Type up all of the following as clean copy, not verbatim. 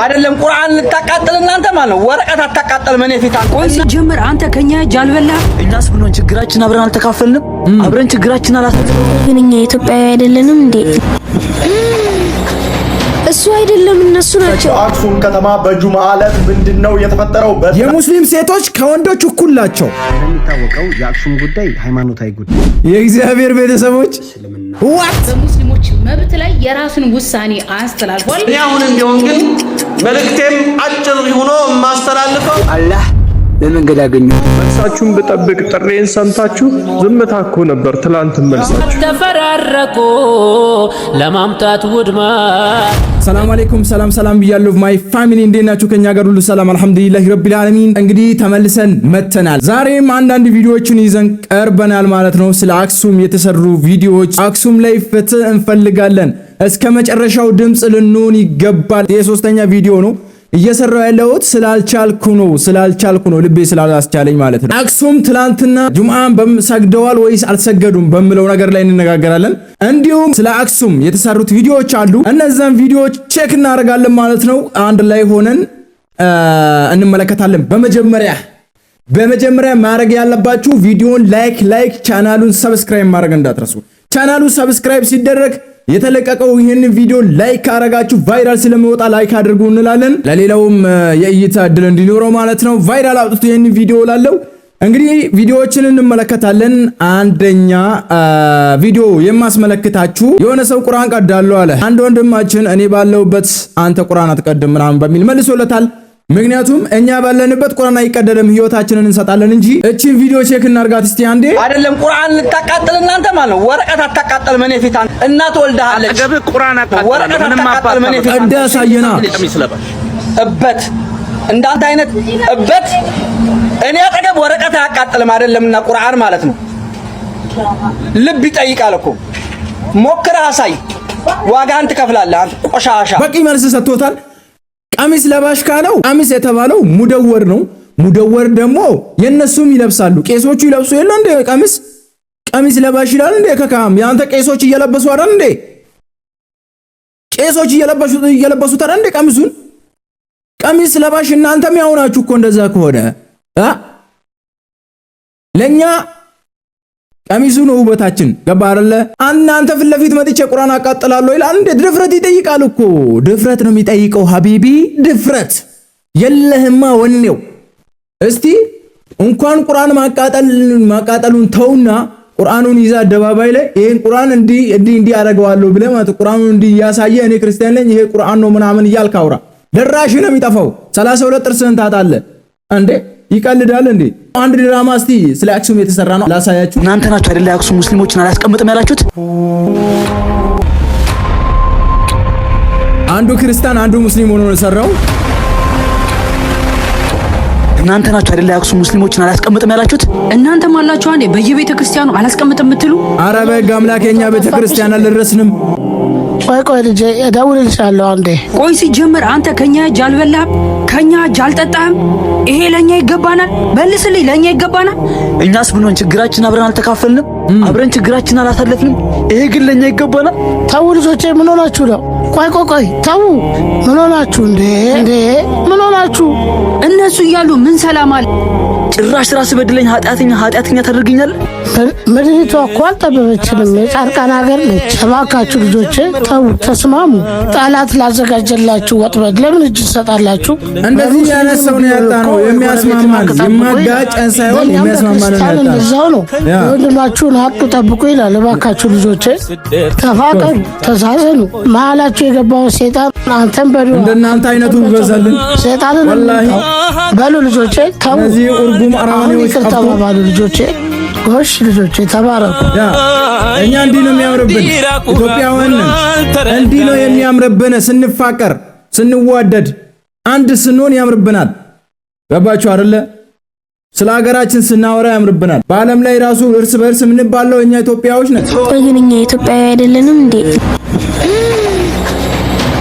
አይደለም ቁርአን ልታቃጥል እናንተ ማለት ነው። ወረቀት አታቃጥልም። እኔ ፊት ቆይ ሲጀምር አንተ ከኛ እጅ አልበላህም። እኛስ ብንሆን ችግራችን አብረን አልተካፈልንም? አብረን ችግራችን ግን እኛ ኢትዮጵያዊ አይደለንም እንዴ? እሱ አይደለም እነሱ ናቸው። አክሱም ከተማ በጁምዓ ዕለት ምንድነው የተፈጠረው? የሙስሊም ሴቶች ከወንዶች እኩል ናቸው። እንደሚታወቀው የአክሱም ጉዳይ ሃይማኖታዊ ጉዳይ የእግዚአብሔር ቤተሰቦች what በሙስሊሞች መብት ላይ የራሱን ውሳኔ አስተላልፏል። እኔ አሁንም ቢሆን ግን መልእክቴም አጭር ሆኖ የማስተላልፈው አላህ በመንገድ አገኘሁ። መልሳችሁን ብጠብቅ ጥሬን ሰምታችሁ ዝምታ እኮ ነበር ትላንት መልሳችሁ። ተፈራረቁ ለማምጣት ውድማ። ሰላም አለይኩም፣ ሰላም ሰላም ብያለሁ። My family፣ እንዴት ናችሁ? ከኛ ጋር ሁሉ ሰላም አልሐምዱሊላሂ ረቢል ዓለሚን። እንግዲህ ተመልሰን መተናል። ዛሬም አንዳንድ ቪዲዮዎችን ይዘን ቀርበናል ማለት ነው። ስለ አክሱም የተሰሩ ቪዲዮዎች፣ አክሱም ላይ ፍትህ እንፈልጋለን። እስከ መጨረሻው ድምጽ ልንሆን ይገባል። የሶስተኛ ቪዲዮ ነው እየሰራው ያለሁት፣ ስላልቻልኩ ነው፣ ስላልቻልኩ ነው፣ ልቤ ስላላስቻለኝ ማለት ነው። አክሱም ትላንትና ጁምአን ሰግደዋል ወይስ አልሰገዱም በሚለው ነገር ላይ እንነጋገራለን። እንዲሁም ስለ አክሱም የተሰሩት ቪዲዮዎች አሉ። እነዛን ቪዲዮዎች check እናደርጋለን ማለት ነው። አንድ ላይ ሆነን እንመለከታለን። በመጀመሪያ ማድረግ ያለባችሁ ቪዲዮን like like ቻናሉን subscribe ማድረግ እንዳትረሱ። ቻናሉ subscribe ሲደረግ የተለቀቀው ይህንን ቪዲዮ like ካረጋችሁ viral ስለሚወጣ like አድርጉ እንላለን። ለሌላውም የእይታ እድል እንዲኖረው ማለት ነው። Viral አውጥቶ ይህንን ቪዲዮ ላለው እንግዲህ ቪዲዮዎችን እንመለከታለን። አንደኛ ቪዲዮ የማስመለክታችሁ የሆነ ሰው ቁርአን ቀዳለሁ አለ። አንድ ወንድማችን እኔ ባለሁበት አንተ ቁርአን አትቀድም ምናምን በሚል መልሶለታል። ምክንያቱም እኛ ባለንበት ቁርአን አይቀደድም፣ ህይወታችንን እንሰጣለን እንጂ። እቺን ቪዲዮ check እናርጋት እስቲ አንዴ። አይደለም ቁርአን ልታቃጥል እናንተ ማለት ነው። ወረቀት አታቃጥልም። እኔ ፊት እናት ወልዳሃለች። አጠገብህ ቁርአን አቃጥላለሁ። ወረቀት ምንም አታቃጥልም። እኔ ፊት ቀዳ ያሳየና። ቀሚስ ለባሽ እበት፣ እንዳንተ አይነት እበት እኔ አጠገብ ወረቀት አያቃጥልም። አይደለምና ቁርአን ማለት ነው። ልብ ይጠይቃል እኮ፣ ሞክረህ አሳይ። ዋጋህን ትከፍላለህ። አንተ ቆሻሻ። በቂ መልስ ሰጥቶታል። ቀሚስ ለባሽ ካለው ቀሚስ የተባለው ሙደወር ነው። ሙደወር ደግሞ የነሱም ይለብሳሉ። ቄሶቹ ይለብሱ የለ እንዴ ቀሚስ? ቀሚስ ለባሽ ይላል እንዴ? ከካም ያንተ ቄሶች እየለበሱ አይደል እንዴ? ቄሶች እየለበሱ አይደል እንዴ ቀሚሱን? ቀሚስ ለባሽ እናንተም ያው ናችሁ እኮ እንደዛ ከሆነ አ ለኛ ቀሚሱ ነው ውበታችን። ገባ አይደለ? እናንተ ፊት ለፊት መጥቼ ቁርአን አቃጥላለሁ ይላል። እንዴ ድፍረት ይጠይቃል እኮ፣ ድፍረት ነው የሚጠይቀው። ሀቢቢ ድፍረት የለህማ ወኔው። እስቲ እንኳን ቁርአን ማቃጠሉን ተውና ቁርአኑን ይዛ አደባባይ ላይ ይሄን ቁርአን እንዲህ እንዲህ እንዲህ አደርገዋለሁ ብለህ ማለት ቁርአኑን እንዲህ እያሳየ እኔ ክርስቲያን ነኝ ይሄ ቁርአን ነው ምናምን እያልክ አውራ። ደራሽ ነው የሚጠፋው። 32 ጥርስህን ታጣለህ እንዴ። ይቀልዳል እንዴ? አንድ ድራማ እስቲ ስለ አክሱም የተሰራ ነው ላሳያችሁ። እናንተ ናችሁ አይደለ የአክሱም ሙስሊሞችን አላስቀምጥም ያላችሁት? አንዱ ክርስቲያን አንዱ ሙስሊም ሆኖ ነው የሰራው። እናንተ ናችሁ አይደለ የአክሱም ሙስሊሞችን አላስቀምጥም ያላችሁት? እናንተም አላችሁ አንዴ በየቤተ ክርስቲያኑ አላስቀምጥም የምትሉ። አረ በሕግ አምላክ የኛ ቤተ ክርስቲያን አልደረስንም። ቆይ ቆይ ልጄ፣ እደውልልሻለሁ አንዴ። ቆይ ሲጀምር አንተ ከኛ እጅ አልበላህም፣ ከኛ እጅ አልጠጣህም። ይሄ ለኛ ይገባናል? መልስልኝ፣ ለኛ ይገባናል? እኛስ ብንሆን ችግራችን አብረን አልተካፈልንም? አብረን ችግራችን አላሳለፍንም? ይሄ ግን ለኛ ይገባናል? ተው ልጆቼ፣ ምን ሆናችሁ ነው? ቆይ ቆይ ቆይ ተው፣ ምን ሆናችሁ እንዴ? እንዴ ምን ሆናችሁ? እነሱ እያሉ ምን ሰላም አለ? ጭራሽ ራስ በድለኝ ኃጢአተኛ ኃጢአተኛ ታደርገኛለህ? ምድሪቷ እኮ አልጠበበችንም፣ የጻድቃን ሀገር ነች። እባካችሁ ልጆቼ ተው፣ ተስማሙ። ጠላት ላዘጋጀላችሁ ወጥመድ ለምን እጅ ትሰጣላችሁ? እንደዚህ ያለ ሰው ነው ያጣ ነው የሚያስማማን፣ የማጋጨን ሳይሆን የሚያስማማን ነው ያጣ ነው። እንደዛው ነው። የወንድማችሁን ሀቅ ጠብቁ ይላል። እባካችሁ ልጆቼ ተፋቀሩ፣ ተሳሰኑ። መሀላችሁ የገባውን ሴጣን አንተን በሉ እንደናንተ አይነቱ ይበዛልን። ሴጣንን ወላሂ በሉ ልጆቼ ተው። እነዚህ እርጉም አረመኔዎች ይቅር ጠፍቶ ተባባሉ ልጆቼ። ጎሽ ልጆቼ ተባረኩ። ያ እኛ እንዲህ ነው የሚያምርብን፣ ኢትዮጵያውያን ነን። እንዲህ ነው የሚያምርብን። ስንፋቀር፣ ስንዋደድ፣ አንድ ስንሆን ያምርብናል። ገባችሁ አይደለ? ስለ ሀገራችን ስናወራ ያምርብናል። በዓለም ላይ ራሱ እርስ በእርስ የምንባለው እኛ ኢትዮጵያዎች ነን። ቆይ ግን እኛ ኢትዮጵያዊ አይደለንም እንዴ?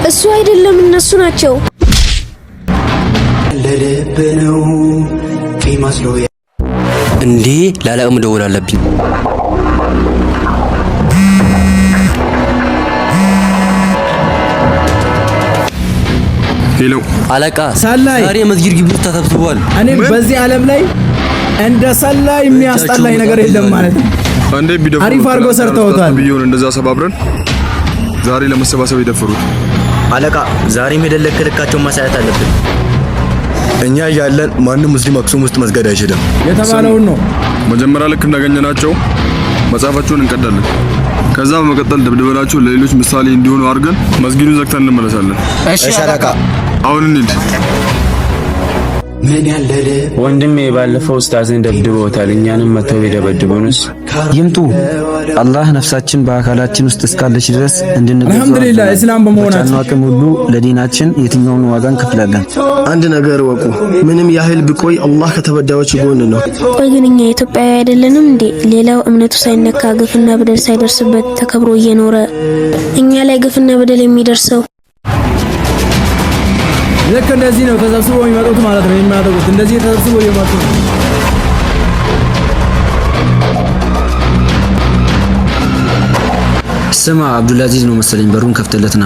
እሱ አይደለም እነሱ ናቸው። ለልብ ነው ቂም አስሎ እንዴ ላለቅም መደወል አለብኝ። Hello አለቃ፣ ሰላይ። ዛሬ መስጊድ ግቢ ውስጥ ተሰብስቧል። እኔ በዚህ ዓለም ላይ እንደ ሰላይ የሚያስጠላኝ ነገር የለም ማለት ነው። እንዴ ቢደፍሩ አሪፍ አድርገው ሰርተውታል። ብየውን እንደዛ ሰባብረን ዛሬ ለመሰባሰብ የደፈሩት። አለቃ፣ ዛሬም ሄደን ልክ ልካቸውን ማሳየት አለብን። እኛ እያለን ማንም ሙስሊም አክሱም ውስጥ መስገድ አይችልም። የተባለውን ነው። መጀመሪያ ልክ እንዳገኘናቸው መጽሐፋቸውን እንቀዳለን። ከዛ በመቀጠል ደብድበናቸው ለሌሎች ምሳሌ እንዲሆኑ አድርገን መስጊዱን ዘግተን እንመለሳለን። እሺ አለቃ። አሁን እንሂድ። ወንድሜ፣ ባለፈው ኡስታዝን ደብድበውታል። እኛንም መተው ቢደበድቡንስ? ይምጡ። አላህ ነፍሳችን በአካላችን ውስጥ እስካለች ድረስ እንድንገዛው አልሐምዱሊላህ እስላም በመሆናችን በቻልነው አቅም ሁሉ ለዲናችን የትኛውን ዋጋ እንከፍላለን። አንድ ነገር እወቁ፣ ምንም ያህል ቢቆይ አላህ ከተበዳዮች ጎን ነው። ቆይ ግን እኛ ኢትዮጵያዊ አይደለንም እንዴ? ሌላው እምነቱ ሳይነካ፣ ግፍና በደል ሳይደርስበት ተከብሮ እየኖረ እኛ ላይ ግፍና በደል የሚደርሰው? ልክ እንደዚህ ነው ተሰብስበው የሚመጡት ማለት ነው። የሚያደርጉት እንደዚህ ተሰብስበው እየመጡ ነው። ስማ፣ አብዱልአዚዝ ነው መሰለኝ፣ በሩን ከፍተለትና።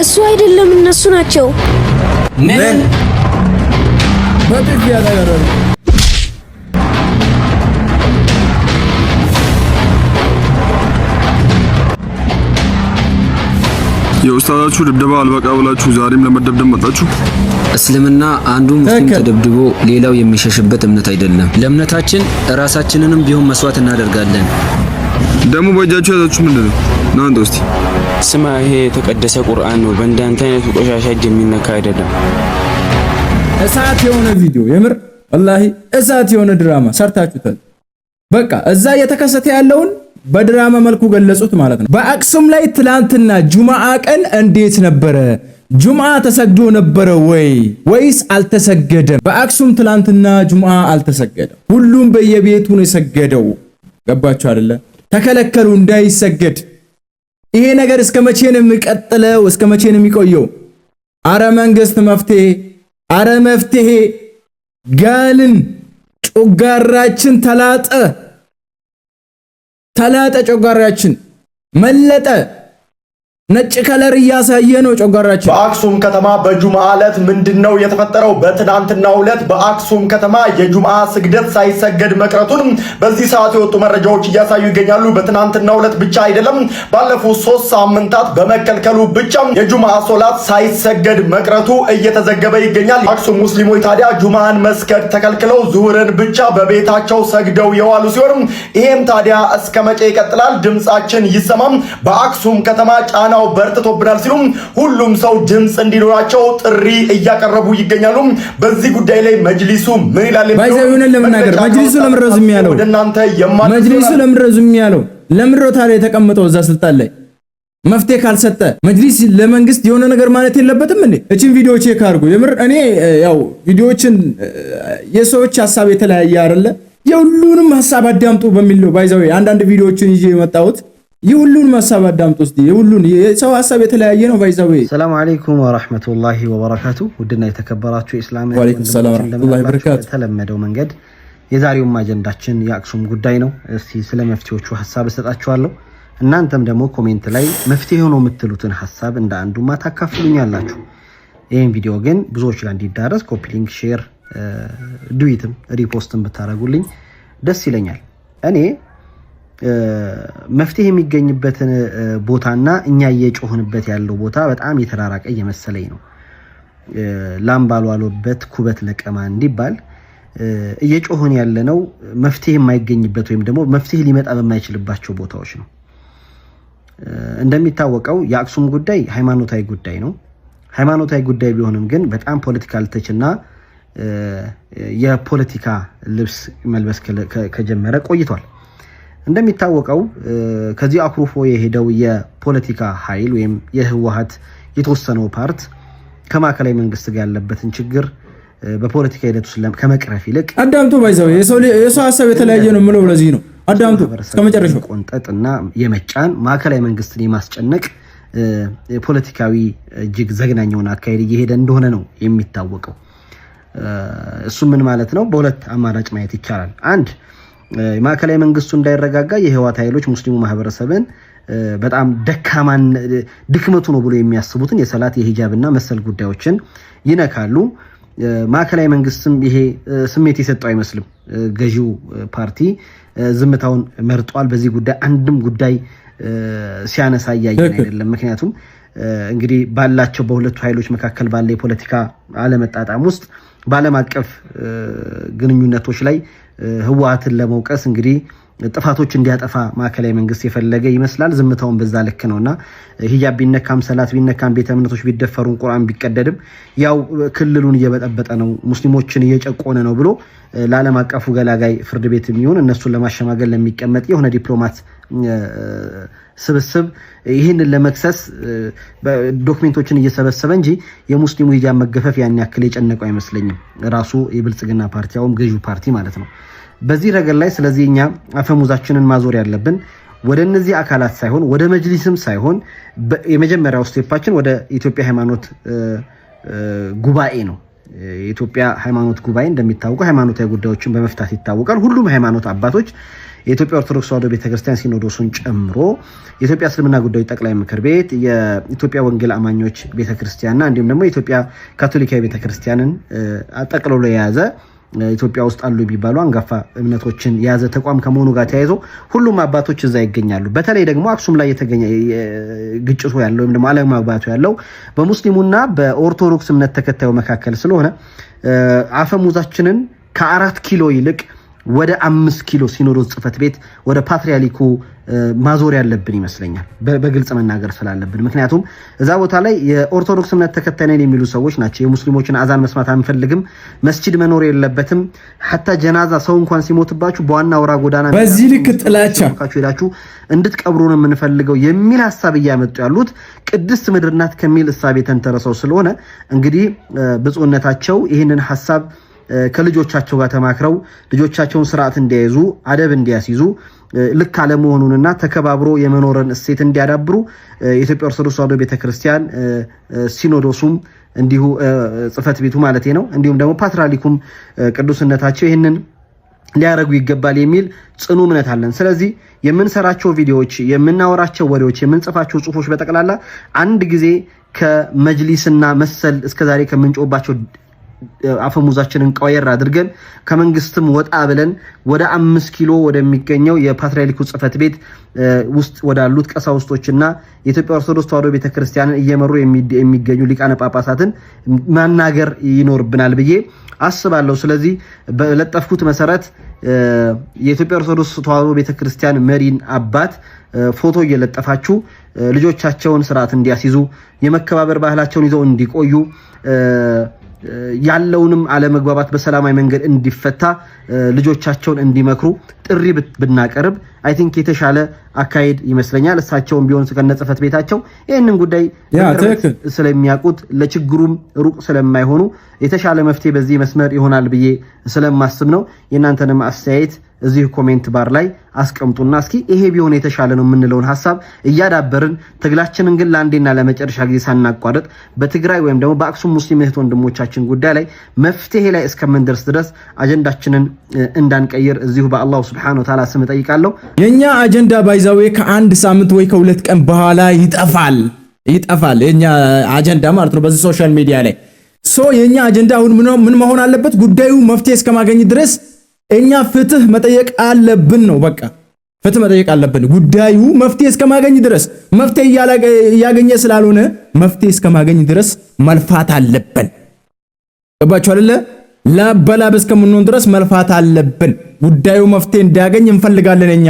እሱ አይደለም፣ እነሱ ናቸው። ምን? በጥፊ ያደረገ። የኡስታዛችሁ ድብደባ አልበቃ ብላችሁ ዛሬም ለመደብደብ መጣችሁ። እስልምና አንዱ ሙስሊም ትክክል። ተደብድቦ ሌላው የሚሸሽበት እምነት አይደለም። ለእምነታችን ራሳችንንም ቢሆን መስዋዕት እናደርጋለን። ደግሞ በእጃችሁ ያዛችሁ ምንድን ነው? ና አንተ እስቲ። ስማ፣ ይሄ የተቀደሰ ቁርአን ነው። በእንዳንተ አይነቱ ቆሻሻ እጅ የሚነካ አይደለም። እሳት የሆነ ቪዲዮ፣ የምር ወላሂ እሳት የሆነ ድራማ ሰርታችሁታል። በቃ እዛ እየተከሰተ ያለውን በድራማ መልኩ ገለጹት ማለት ነው። በአክሱም ላይ ትላንትና ጁምዓ ቀን እንዴት ነበረ? ጁምዓ ተሰግዶ ነበረ ወይ ወይስ አልተሰገደም? በአክሱም ትላንትና ጁምዓ አልተሰገደም። ሁሉም በየቤቱ ነው የሰገደው። ገባችሁ አይደለ? ተከለከሉ እንዳይሰገድ። ይሄ ነገር እስከ መቼ ነው የሚቀጥለው? እስከ መቼ ነው የሚቆየው? አረ መንግስት መፍትሄ፣ አረ መፍትሄ! ጋልን፣ ጮጋራችን ተላጠ ተላጠ፣ ጮጋራችን መለጠ። ነጭ color እያሳየ ነው ጨጓራችን። በአክሱም ከተማ በጁምዓ ዕለት ምንድነው የተፈጠረው? በትናንትናው ዕለት በአክሱም ከተማ የጁምዓ ስግደት ሳይሰገድ መቅረቱን በዚህ ሰዓት የወጡ መረጃዎች እያሳዩ ይገኛሉ። በትናንትናው ዕለት ብቻ አይደለም፣ ባለፉት 3 ሳምንታት በመከልከሉ ብቻ የጁምዓ ሶላት ሳይሰገድ መቅረቱ እየተዘገበ ይገኛል። አክሱም ሙስሊሞች ታዲያ ጁምዓን መስገድ ተከልክለው ዙሁርን ብቻ በቤታቸው ሰግደው የዋሉ ሲሆን ይሄም ታዲያ እስከ መቼ ይቀጥላል? ድምጻችን ይሰማም። በአክሱም ከተማ ጫናው በርትቶብናል ሲሉም ሁሉም ሰው ድምፅ እንዲኖራቸው ጥሪ እያቀረቡ ይገኛሉ። በዚህ ጉዳይ ላይ መጅሊሱ ምን ይላል? By the way፣ ለመናገር መጅሊሱ ለምንድን ነው ዝም ያለው? ወደ እናንተ መጅሊሱ ለምንድን ነው ዝም ያለው? ለምንድን ነው ታዲያ የተቀመጠው እዛ ስልጣን ላይ? መፍትሄ ካልሰጠ መጅሊስ ለመንግስት የሆነ ነገር ማለት የለበትም እንዴ? እቺን ቪዲዮ check አድርጉ። የምር እኔ ያው ቪዲዮዎችን የሰዎች ሀሳብ የተለያየ አይደለ? የሁሉንም ሀሳብ አዳምጡ በሚል ነው by the way አንዳንድ ቪዲዮዎችን ይዤ የመጣሁት። የሁሉንም ሀሳብ አዳምጡ እስቲ። የሁሉን የሰው ሀሳብ የተለያየ ነው by the way። ሰላም አለይኩም ወራህመቱላሂ ወበረካቱ። ውድና የተከበራችሁ የእስላም ወአለይኩም ሰላም ወራህመቱላሂ ወበረካቱ። በተለመደው መንገድ የዛሬውም አጀንዳችን የአክሱም ጉዳይ ነው። እስቲ ስለ መፍትሄዎቹ ሀሳብ እሰጣችኋለሁ። እናንተም ደግሞ comment ላይ መፍትሄ ሆኖ የምትሉትን ሀሳብ እንደ አንዱማ ታካፍሉኛላችሁ። ይህን ቪዲዮ ግን ብዙዎች ጋር እንዲዳረስ copy link፣ share፣ duet ም repost ን ብታደርጉልኝ ደስ ይለኛል። እኔ መፍትሄ የሚገኝበትን ቦታና እኛ እየጮህንበት ያለው ቦታ በጣም የተራራቀ እየመሰለኝ ነው። ላም ባልዋለበት ኩበት ለቀማ እንዲባል እየጮህን ያለነው መፍትሄ የማይገኝበት ወይም ደግሞ መፍትሄ ሊመጣ በማይችልባቸው ቦታዎች ነው። እንደሚታወቀው የአክሱም ጉዳይ ሃይማኖታዊ ጉዳይ ነው። ሃይማኖታዊ ጉዳይ ቢሆንም ግን በጣም political touch እና የፖለቲካ ልብስ መልበስ ከጀመረ ቆይቷል። እንደሚታወቀው ከዚህ አኩርፎ የሄደው የፖለቲካ ኃይል ወይም የህወሀት የተወሰነው part ከማዕከላዊ መንግስት ጋር ያለበትን ችግር በፖለቲካ ሂደት ውስጥ ከመቅረፍ ይልቅ አዳምጡ። By the way የሰው ሀሳብ የተለያየ ነው የምለው ለዚህ ነው። አዳምጡ እስከ መጨረሻው። ቆንጠጥና የመጫን፣ ማዕከላዊ መንግስትን የማስጨነቅ ፖለቲካዊ እጅግ ዘግናኝ የሆነ አካሄድ እየሄደ እንደሆነ ነው የሚታወቀው። እሱ ምን ማለት ነው? በሁለት አማራጭ ማየት ይቻላል። አንድ፣ ማዕከላዊ መንግስቱ እንዳይረጋጋ የህወሓት ኃይሎች ሙስሊሙ ማህበረሰብን በጣም ደካማን ድክመቱ ነው ብሎ የሚያስቡትን የሰላት፣ የሂጃብና መሰል ጉዳዮችን ይነካሉ። ማዕከላዊ መንግስትም ይሄ ስሜት የሰጠው አይመስልም። ገዢው ፓርቲ ዝምታውን መርጧል። በዚህ ጉዳይ አንድም ጉዳይ ሲያነሳ እያየን አይደለም። ምክንያቱም እንግዲህ ባላቸው በሁለቱ ኃይሎች መካከል ባለ የፖለቲካ አለመጣጣም ውስጥ በዓለም አቀፍ ግንኙነቶች ላይ ህወሓትን ለመውቀስ እንግዲህ ጥፋቶች እንዲያጠፋ ማዕከላዊ መንግስት የፈለገ ይመስላል። ዝምታውን በዛ ልክ ነውና ሂጃብ ቢነካም፣ ሰላት ቢነካም፣ ቤተ እምነቶች ቢደፈሩም፣ ቁርአን ቢቀደድም ያው ክልሉን እየበጠበጠ ነው፣ ሙስሊሞችን እየጨቆነ ነው ብሎ ለዓለም አቀፉ ገላጋይ ፍርድ ቤት የሚሆን እነሱን ለማሸማገል ለሚቀመጥ የሆነ ዲፕሎማት ስብስብ ይህንን ለመክሰስ document ኦችን እየሰበሰበ እንጂ የሙስሊሙ ሂጃብ መገፈፍ ያን ያክል የጨነቀው አይመስለኝም። ራሱ የብልጽግና ፓርቲ ያውም ገዢው ፓርቲ ማለት ነው። በዚህ ረገድ ላይ ስለዚህ እኛ አፈሙዛችንን ማዞር ያለብን ወደ እነዚህ አካላት ሳይሆን፣ ወደ መጅሊስም ሳይሆን፣ የመጀመሪያው step ኣችን ወደ ኢትዮጵያ ሃይማኖት ጉባኤ ነው። የኢትዮጵያ ሃይማኖት ጉባኤ እንደሚታወቀው ሃይማኖታዊ ጉዳዮችን በመፍታት ይታወቃል። ሁሉም ሃይማኖት አባቶች፣ የኢትዮጵያ ኦርቶዶክስ ተዋሕዶ ቤተክርስቲያን ሲኖዶሱን ጨምሮ፣ የኢትዮጵያ እስልምና ጉዳዮች ጠቅላይ ምክር ቤት፣ የኢትዮጵያ ወንጌል አማኞች ቤተክርስቲያንና እንዲሁም ደግሞ የኢትዮጵያ ካቶሊካዊ ቤተክርስቲያንን ጠቅልሎ የያዘ፣ ኢትዮጵያ ውስጥ አሉ የሚባሉ አንጋፋ እምነቶችን የያዘ ተቋም ከመሆኑ ጋር ተያይዞ ሁሉም አባቶች እዛ ይገኛሉ። በተለይ ደግሞ አክሱም ላይ የተገኘ ግጭቱ ያለው ወይም ደግሞ አለመግባባቱ ያለው በሙስሊሙና በኦርቶዶክስ እምነት ተከታዩ መካከል ስለሆነ አፈሙዛችንን ከ4 ኪሎ ይልቅ ወደ 5 ኪሎ ሲኖዶስ ጽሕፈት ቤት ወደ ፓትርያርኩ ማዞር ያለብን ይመስለኛል። በግልጽ መናገር ስላለብን፣ ምክንያቱም እዛ ቦታ ላይ የኦርቶዶክስ እምነት ተከታይ ነን የሚሉ ሰዎች ናቸው። የሙስሊሞችን አዛን መስማት አንፈልግም፣ መስጂድ መኖር የለበትም፣ ሐታ ጀናዛ ሰው እንኳን ሲሞትባችሁ በዋና አውራ ጎዳና በዚህ ልክ ጥላቻ ሄዳችሁ እንድትቀብሩ ነው የምንፈልገው የሚል ሀሳብ እያመጡ ያሉት ቅድስት ምድር ናት ከሚል እሳቤ ተንተረሰው ስለሆነ እንግዲህ ብፁዕነታቸው ይህንን ሀሳብ ከልጆቻቸው ጋር ተማክረው ልጆቻቸውን ስርዓት እንዲያይዙ፣ አደብ እንዲያስይዙ፣ ልክ አለመሆኑንና ተከባብሮ የመኖርን እሴት እንዲያዳብሩ የኢትዮጵያ ኦርቶዶክስ ተዋሕዶ ቤተክርስቲያን ሲኖዶሱም እንዲሁ ጽሕፈት ቤቱ ማለት ነው፣ እንዲሁም ደግሞ ፓትርያርኩም ቅዱስነታቸው ይህንን ሊያደርጉ ይገባል የሚል ጽኑ እምነት አለን። ስለዚህ የምንሰራቸው ቪዲዮዎች፣ የምናወራቸው ወሬዎች፣ የምንጽፋቸው ጽሁፎች በጠቅላላ አንድ ጊዜ ከመጅሊስና መሰል እስከዛሬ ከምንጮባቸው አፈሙዛችንን ቀየር አድርገን ከመንግስትም ወጣ ብለን ወደ 5 ኪሎ ወደሚገኘው የፓትርያርኩ ጽሕፈት ቤት ውስጥ ወዳሉት ቀሳውስቶችና የኢትዮጵያ ኦርቶዶክስ ተዋሕዶ ቤተክርስቲያንን እየመሩ የሚገኙ ሊቃነ ጳጳሳትን ማናገር ይኖርብናል ብዬ አስባለሁ። ስለዚህ በለጠፍኩት መሰረት የኢትዮጵያ ኦርቶዶክስ ተዋሕዶ ቤተክርስቲያን መሪን አባት ፎቶ እየለጠፋችሁ ልጆቻቸውን ስርዓት እንዲያስይዙ፣ የመከባበር ባህላቸውን ይዘው እንዲቆዩ፣ ያለውንም አለመግባባት በሰላማዊ መንገድ እንዲፈታ ልጆቻቸውን እንዲመክሩ ጥሪ ብናቀርብ I think የተሻለ አካሄድ ይመስለኛል። እሳቸውም ቢሆን ከነ ጽሕፈት ቤታቸው ይህንን ጉዳይ ስለሚያውቁት፣ ለችግሩም ሩቅ ስለማይሆኑ የተሻለ መፍትሄ በዚህ መስመር ይሆናል ብዬ ስለማስብ ነው። የእናንተንም አስተያየት እዚህ comment bar ላይ አስቀምጡና እስኪ ይሄ ቢሆን የተሻለ ነው የምንለውን ሀሳብ እያዳበርን ትግላችንን ግን ለአንዴና ለመጨረሻ ጊዜ ሳናቋርጥ በትግራይ ወይም ደግሞ በአክሱም ሙስሊም እህት ወንድሞቻችን ጉዳይ ላይ መፍትሄ ላይ እስከምንደርስ ድረስ አጀንዳችንን እንዳንቀይር እዚሁ በአላሁ ስብሐነሁ ወተዓላ ስም እጠይቃለሁ። የኛ አጀንዳ by the way ከአንድ ሳምንት ወይ ከ2 ቀን በኋላ ይጠፋል፣ ይጠፋል። የኛ አጀንዳ ማለት ነው በዚህ social media ላይ። So የኛ አጀንዳ አሁን ምን መሆን አለበት? ጉዳዩ መፍትሄ እስከማገኝ ድረስ እኛ ፍትህ መጠየቅ አለብን ነው። በቃ ፍትህ መጠየቅ አለብን። ጉዳዩ መፍትሄ እስከማገኝ ድረስ፣ መፍትሄ እያገኘ ስላልሆነ መፍትሄ እስከማገኝ ድረስ መልፋት አለብን። ገባችሁ አይደለ? ላብ በላብ እስከምንሆን ድረስ መልፋት አለብን። ጉዳዩ መፍትሄ እንዲያገኝ እንፈልጋለን እኛ።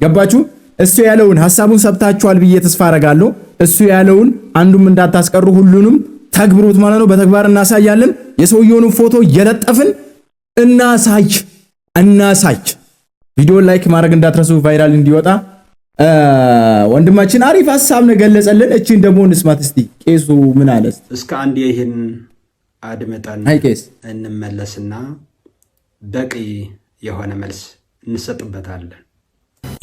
ገባችሁ? እሱ ያለውን ሐሳቡን ሰብታችኋል ብዬ ተስፋ አረጋለሁ። እሱ ያለውን አንዱም እንዳታስቀሩ ሁሉንም ተግብሩት ማለት ነው። በተግባር እናሳያለን። የሰውየውን ፎቶ እየለጠፍን እናሳይ፣ እናሳይ። ቪዲዮ like ማድረግ እንዳትረሱ viral እንዲወጣ። ወንድማችን አሪፍ ሐሳብ ነው ገለጸልን። እቺን ደግሞ እንስማት እስቲ፣ ቄሱ ምን አለ? እስከ አንድ ይህን አድምጠን አይ ቄስ እንመለስና በቂ የሆነ መልስ እንሰጥበታለን።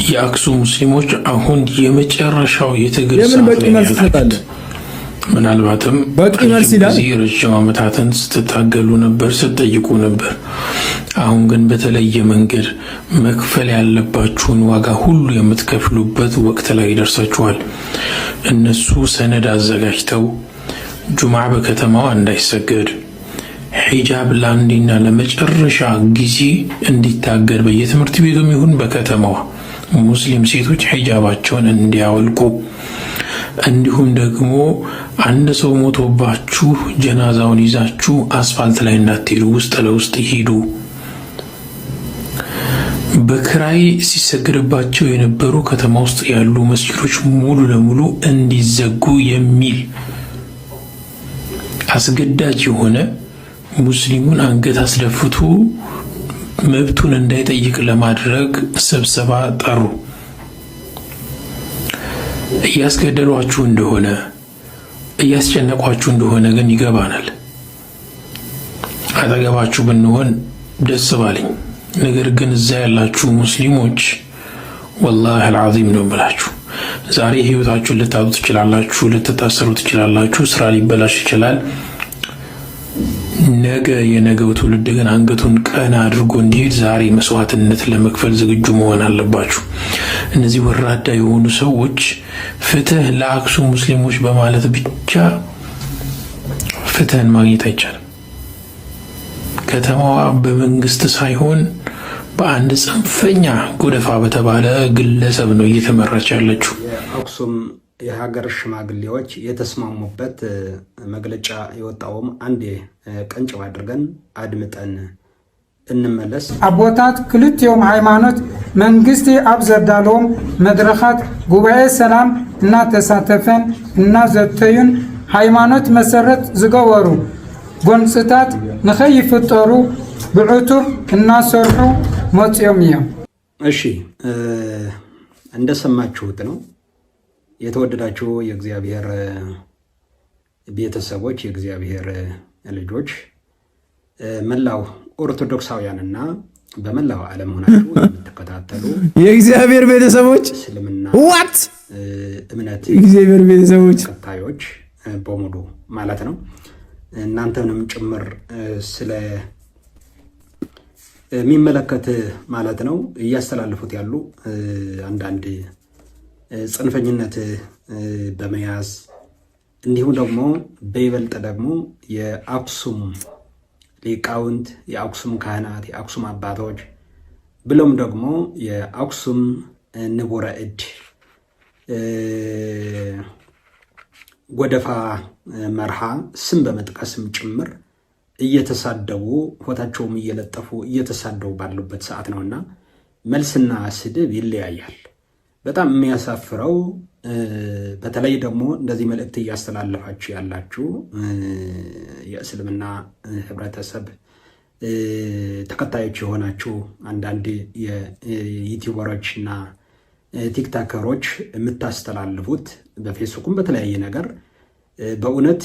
የአክሱም ሙስሊሞች አሁን የመጨረሻው የትግል የምን ሰዓት በቂ ላይ መልስ ነው ትሰጣለህ? ያላችሁት። ምናልባትም በቂ መልስ ይላል። ጊዜ ረጅም ዓመታትን ስትታገሉ ነበር፣ ስትጠይቁ ነበር። አሁን ግን በተለየ መንገድ መክፈል ያለባችሁን ዋጋ ሁሉ የምትከፍሉበት ወቅት ላይ ደርሳችኋል። እነሱ ሰነድ አዘጋጅተው ጁምዓ በከተማዋ እንዳይሰገድ፣ ሒጃብ ለአንዴና ለመጨረሻ ጊዜ እንዲታገድ፣ በየትምህርት ቤቱም ይሁን በከተማዋ ሙስሊም ሴቶች ሒጃባቸውን እንዲያወልቁ፣ እንዲሁም ደግሞ አንድ ሰው ሞቶባችሁ ጀናዛውን ይዛችሁ አስፋልት ላይ እንዳትሄዱ፣ ውስጥ ለውስጥ ሂዱ። በክራይ ሲሰገድባቸው የነበሩ ከተማ ውስጥ ያሉ መስጂዶች ሙሉ ለሙሉ እንዲዘጉ የሚል አስገዳጅ የሆነ፣ ሙስሊሙን አንገት አስደፍቶ መብቱን እንዳይጠይቅ ለማድረግ ስብሰባ ጠሩ። እያስገደሏችሁ እንደሆነ፣ እያስጨነቋችሁ እንደሆነ ግን ይገባናል። አጠገባችሁ ብንሆን ደስ ባለኝ። ነገር ግን እዛ ያላችሁ ሙስሊሞች፣ ወላሂ አልዓዚም ነው የምላችሁ፣ ዛሬ ህይወታችሁን ልታጡ ትችላላችሁ፣ ልትታሰሩ ትችላላችሁ፣ ስራ ሊበላሽ ይችላል። ነገ የነገው ትውልድ ግን አንገቱን ቀና አድርጎ እንዲሄድ ዛሬ መስዋዕትነት ለመክፈል ዝግጁ መሆን አለባችሁ። እነዚህ ወራዳ የሆኑ ሰዎች ፍትህ ለአክሱም ሙስሊሞች በማለት ብቻ ፍትህን ማግኘት አይቻልም። ከተማዋ በመንግስት ሳይሆን በአንድ ጽንፈኛ ጎደፋ በተባለ ግለሰብ ነው እየተመራች ያለችው። የአክሱም የሀገር ሽማግሌዎች የተስማሙበት መግለጫ የወጣውም አንዴ ቀንጭብ አድርገን አድምጠን እንመለስ። ኣቦታት ክልቲኦም ሃይማኖት መንግስቲ ኣብ ዘዳለዎም መድረኻት ጉባኤ ሰላም እናተሳተፈን እናዘተዩን ሃይማኖት መሰረት ዝገበሩ ጎንፅታት ንኸይፍጠሩ ብዕቱብ እናሰርሑ መፂኦም እዮም። እሺ፣ እንደሰማችሁት ነው። የተወደዳችሁ የእግዚአብሔር ቤተሰቦች፣ የእግዚአብሔር ልጆች፣ መላው ኦርቶዶክሳውያንና በመላው ዓለም ሆናችሁ የምትከታተሉ የእግዚአብሔር ቤተሰቦች እስልምና What? እምነት እግዚአብሔር ቤተሰቦች። ተከታዮች በሙሉ ማለት ነው። እናንተንም ጭምር ስለ የሚመለከት ማለት ነው። እያስተላለፉት ያሉ አንዳንድ ጽንፈኝነት በመያዝ እንዲሁም ደግሞ በይበልጥ ደግሞ የአክሱም ሊቃውንት፣ የአክሱም ካህናት፣ የአክሱም አባቶች ብሎም ደግሞ የአክሱም ንቡረ እድ ጎደፋ መርሃ ስም በመጥቀስም ጭምር እየተሳደቡ፣ ፎታቸውም እየለጠፉ እየተሳደቡ ባሉበት ሰዓት ነውና መልስና ስድብ ይለያያል። በጣም የሚያሳፍረው በተለይ ደግሞ እንደዚህ መልእክት እያስተላለፋችሁ ያላችሁ የእስልምና ህብረተሰብ ተከታዮች የሆናችሁ አንዳንድ የዩቲዩበሮች እና ቲክታከሮች የምታስተላልፉት በፌስቡክም በተለያየ ነገር በእውነት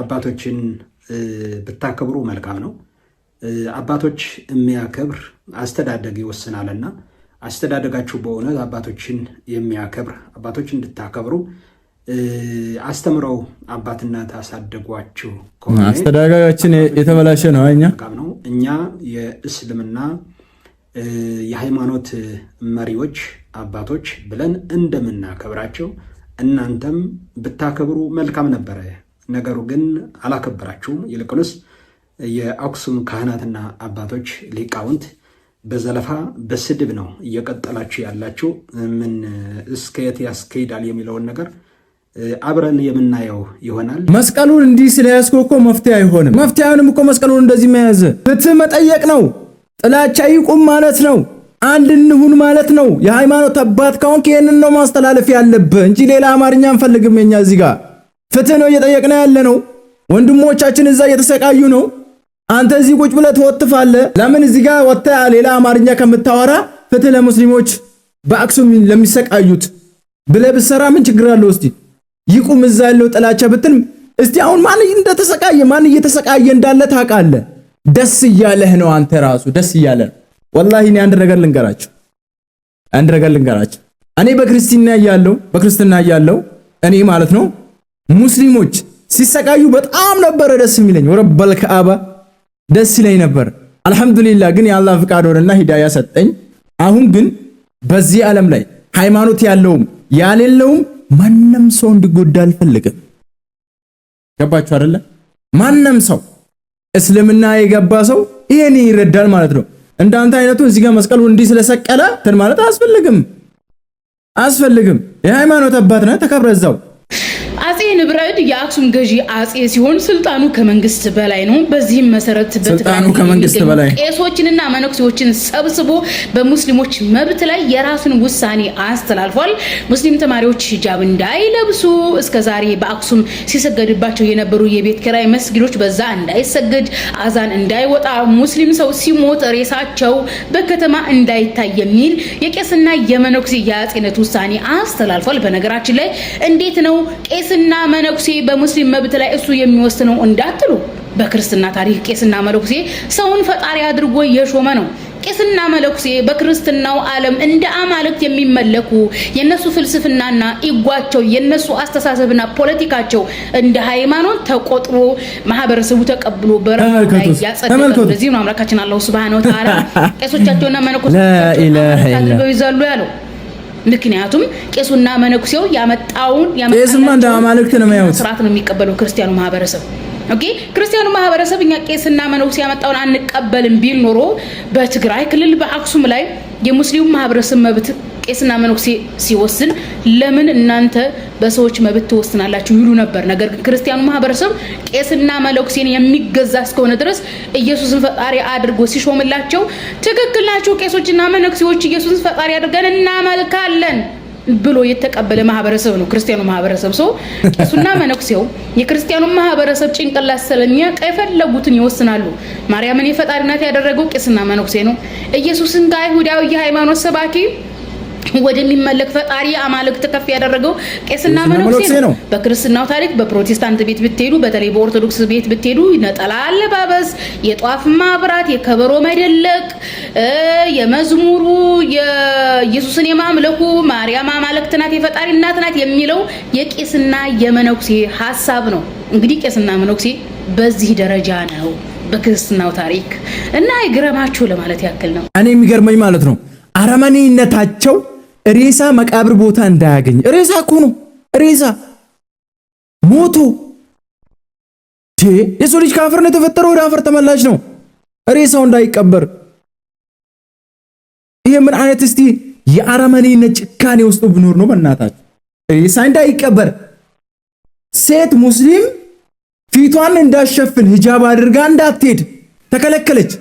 አባቶችን ብታከብሩ መልካም ነው። አባቶች የሚያከብር አስተዳደግ ይወስናልና አስተዳደጋችሁ በእውነት አባቶችን የሚያከብር፣ አባቶች እንድታከብሩ አስተምረው አባትነት አሳደጓችሁ ከሆነ አስተዳደጋችን የተበላሸ ነው። እኛ መልካም ነው። እኛ የእስልምና የሃይማኖት መሪዎች አባቶች ብለን እንደምናከብራቸው እናንተም ብታከብሩ መልካም ነበረ። ነገሩ ግን አላከበራችሁም። ይልቁንስ የአክሱም ካህናትና አባቶች ሊቃውንት በዘለፋ በስድብ ነው እየቀጠላችሁ ያላችሁ። ምን እስከየት ያስኬዳል የሚለውን ነገር አብረን የምናየው ይሆናል። መስቀሉን እንዲህ ስለያዝከው እኮ መፍትሄ አይሆንም። መፍትሄ አይሆንም እኮ መስቀሉን እንደዚህ መያዝ። ፍትህ መጠየቅ ነው። ጥላቻ ይቁም ማለት ነው። አንድ እንሁን ማለት ነው። የሃይማኖት አባት ከሆንክ ይህንን ነው ማስተላለፍ ያለብህ እንጂ ሌላ አማርኛ አንፈልግም። የኛ እዚህ ጋር ፍትህ ነው እየጠየቅን ያለ ነው። ወንድሞቻችን እዛ እየተሰቃዩ ነው። አንተ እዚህ ቁጭ ብለህ ትወትፋለህ። ለምን እዚህ ጋር ወጥተህ ሌላ አማርኛ ከምታወራ ፍትህ ለሙስሊሞች በአክሱም ለሚሰቃዩት ብለህ ብትሰራ ምን ችግር አለው? እስቲ ይቁም እዛ ያለው ጥላቻ ብትል፣ እስቲ አሁን ማን እንደተሰቃየ፣ ማን እየተሰቃየ እንዳለ ታውቃለህ። ደስ እያለህ ነው፣ አንተ ራሱ ደስ እያለህ ነው። ወላሂ እኔ አንድ ነገር ልንገራችሁ፣ አንድ ነገር ልንገራችሁ። እኔ በክርስትና እያለሁ እኔ ማለት ነው ሙስሊሞች ሲሰቃዩ በጣም ነበረ ደስ የሚለኝ። ወረበል ከአባ ደስ ይለኝ ነበር። አልሐምዱሊላህ ግን የአላህ ፍቃድ ሆነና ሂዳያ ሰጠኝ። አሁን ግን በዚህ ዓለም ላይ ሃይማኖት ያለውም ያሌለውም ማንም ሰው እንዲጎዳ አልፈልግም። ገባችሁ አይደለ? ማንም ሰው እስልምና የገባ ሰው ይሄን ይረዳል ማለት ነው። እንዳንተ አይነቱ እዚህ ጋር መስቀሉ እንዲህ ስለሰቀለ እንትን ማለት አያስፈልግም፣ አያስፈልግም። የሃይማኖት አባት ነህ፣ ተከብረ እዛው። አጼ ንብረድ የአክሱም ገዢ አጼ ሲሆን ስልጣኑ ከመንግስት በላይ ነው። በዚህም መሰረት ስልጣኑ ከመንግስት በላይ። ቄሶችንና መነኩሴዎችን ሰብስቦ በሙስሊሞች መብት ላይ የራሱን ውሳኔ አስተላልፏል። ሙስሊም ተማሪዎች ሂጃብ እንዳይለብሱ፣ እስከ ዛሬ በአክሱም ሲሰገድባቸው የነበሩ የቤት ኪራይ መስጊዶች በዛ እንዳይሰገድ፣ አዛን እንዳይወጣ፣ ሙስሊም ሰው ሲሞት ሬሳቸው በከተማ እንዳይታይ የሚል የቄስና የመነኩሴ የአጼነት ውሳኔ አስተላልፏል። በነገራችን ላይ እንዴት ነው ቄስና መነኩሴ በሙስሊም መብት ላይ እሱ የሚወስነው እንዳትሉ፣ በክርስትና ታሪክ ቄስና መነኩሴ ሰውን ፈጣሪ አድርጎ የሾመ ነው። ቄስና መነኩሴ በክርስትናው ዓለም እንደ አማልክት የሚመለኩ፣ የነሱ ፍልስፍናና ego ኣቸው፣ የነሱ አስተሳሰብና ፖለቲካቸው እንደ ሃይማኖት ተቆጥሮ ማህበረሰቡ ተቀብሎ በራሱ ላይ ያጸደቀ። ለዚህ ነው አምላካችን አላሁ ሱብሃነሁ ወተዓላ ቄሶቻቸውና መነኮሳቻቸው አድርገው ይዛሉ ያለው። ምክንያቱም ቄሱና መነኩሴው ያመጣውን ቄስማ እንደ አማልክት ነው የሚያዩት። ስርዓት ነው የሚቀበለው ክርስቲያኑ ማህበረሰብ። Okay፣ ክርስቲያኑ ማህበረሰብ እኛ ቄስና መነኩሴ ያመጣውን አንቀበልም ቢል ኖሮ በትግራይ ክልል በአክሱም ላይ የሙስሊሙ ማህበረሰብ መብት ቄስና መነኩሴ ሲወስን ለምን እናንተ በሰዎች መብት ትወስናላችሁ ይሉ ነበር። ነገር ግን ክርስቲያኑ ማህበረሰብ ቄስና መነኩሴን የሚገዛ እስከሆነ ድረስ ኢየሱስን ፈጣሪ አድርጎ ሲሾምላቸው ትክክል ናቸው ቄሶችና መነኩሴዎች፣ ኢየሱስን ፈጣሪ አድርገን እናመልካለን ብሎ የተቀበለ ማህበረሰብ ነው ክርስቲያኑ ማህበረሰብ። ሰው ቄሱና መነኩሴው የክርስቲያኑ ማህበረሰብ ጭንቅላት ስለሚያውቅ የፈለጉትን ይወስናሉ። ማርያምን የፈጣሪ እናት ያደረገው ቄስና መነኩሴ ነው። ኢየሱስን ከአይሁዳዊ የሃይማኖት ሰባኪ ወደሚመለክ ፈጣሪ አማልክት ከፍ ያደረገው ቄስና መነኩሴ ነው። በክርስትናው ታሪክ በፕሮቴስታንት ቤት ብትሄዱ፣ በተለይ በኦርቶዶክስ ቤት ብትሄዱ ነጠላ አለባበስ፣ የጧፍ ማብራት፣ የከበሮ መደለቅ፣ የመዝሙሩ፣ የኢየሱስን የማምለኩ፣ ማርያም አማልክት ናት የፈጣሪ እናት ናት የሚለው የቄስና የመነኩሴ ሀሳብ ነው። እንግዲህ ቄስና መነኩሴ በዚህ ደረጃ ነው በክርስትናው ታሪክ እና ይግረማችሁ ለማለት ያክል ነው። እኔ የሚገርመኝ ማለት ነው አረመኔነታቸው፣ ሬሳ መቃብር ቦታ እንዳያገኝ። ሬሳ እኮ ነው፣ ሬሳ ሞቶ። የሰው ልጅ ከአፈር ነው የተፈጠረው፣ ወደ አፈር ተመላሽ ነው። ሬሳው እንዳይቀበር ይሄ ምን አይነት እስቲ የአረመኔነት ጭካኔ ውስጥ ብኖር ነው? በእናታችሁ ሬሳ እንዳይቀበር፣ ሴት ሙስሊም ፊቷን እንዳሸፍን ሂጃብ አድርጋ እንዳትሄድ ተከለከለች።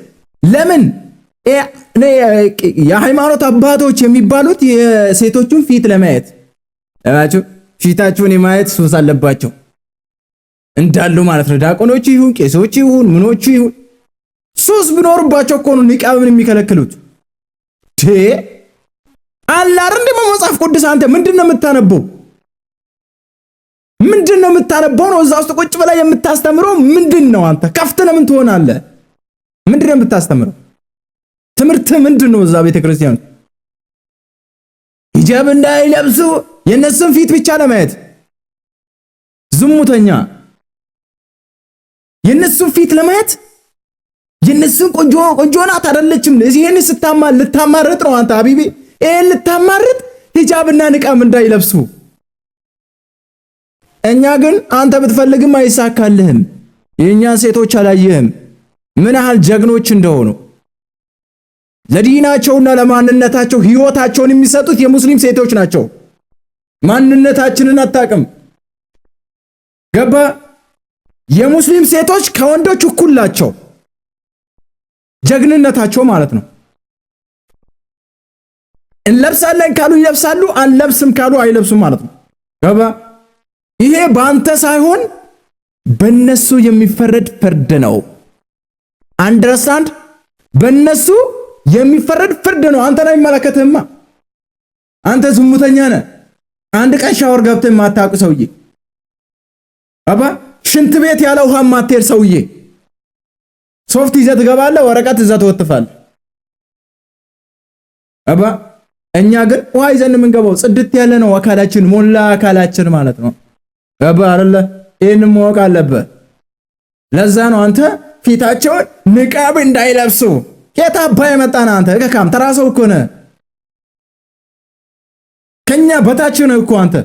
ለምን? የሃይማኖት አባቶች የሚባሉት የሴቶቹን ፊት ለማየት፣ ፊታቸውን የማየት ሱስ አለባቸው እንዳሉ ማለት ነው። ዲያቆኖቹ ይሁን ቄሶቹ ይሁን ምኖቹ ይሁን ሱስ ቢኖርባቸው እኮ ነው ኒቃብን የሚከለክሉት። አለ አይደል? እንደ መጽሐፍ ቅዱስ አንተ ምንድን ነው የምታነበው? ምንድን ነው የምታነበው ነው? እዛ ውስጥ ቁጭ ብለህ የምታስተምረው ምንድን ነው? አንተ ከፍተህ ለምን ትሆናለህ? ምንድን ነው የምታስተምረው? ትምህርት ምንድን ነው? እዛ ቤተ ክርስቲያን ሂጃብ እንዳይለብሱ የእነሱን ፊት ብቻ ለማየት፣ ዝሙተኛ፣ የእነሱን ፊት ለማየት፣ የእነሱን ቆንጆ ቆንጆ ናት አይደለችም፣ ይሄን ስታማ ልታማርጥ ነው አንተ ሀቢቢ፣ ይሄን ልታማርጥ ሂጃብና ንቃም እንዳይለብሱ። እኛ ግን አንተ ብትፈልግም አይሳካልህም። የእኛን ሴቶች አላየህም ምን ያህል ጀግኖች እንደሆኑ? ለዲናቸውና ለማንነታቸው ህይወታቸውን የሚሰጡት የሙስሊም ሴቶች ናቸው። ማንነታችንን አታውቅም። ገባ? የሙስሊም ሴቶች ከወንዶች እኩል ናቸው። ጀግንነታቸው ማለት ነው። እንለብሳለን ካሉ ይለብሳሉ፣ አንለብስም ካሉ አይለብሱም ማለት ነው። ገባ? ይሄ በአንተ ሳይሆን በነሱ የሚፈረድ ፍርድ ነው። Understand? በነሱ የሚፈረድ ፍርድ ነው። አንተን አይመለከትህማ። አንተ ዝሙተኛ ነህ። አንድ ቀን ሻወር ገብተህ የማታውቅ ሰውዬ፣ አባ ሽንት ቤት ያለ ውሃ የማትሄድ ሰውዬ፣ ሶፍት ይዘህ ትገባለህ፣ ወረቀት ይዘህ ትወትፋለህ። አባ እኛ ግን ውሃ ይዘን የምንገባው ጽድት ያለ ነው አካላችን፣ ሞላ አካላችን ማለት ነው። ገባህ አይደለ? ይህን ማወቅ አለብህ። ለዛ ነው አንተ ፊታቸውን ንቃብ እንዳይለብሱ። ከየት አባ የመጣህ አንተ? እከካም ተራ ሰው እኮ ነህ። ከኛ በታች ነህ እኮ አንተ።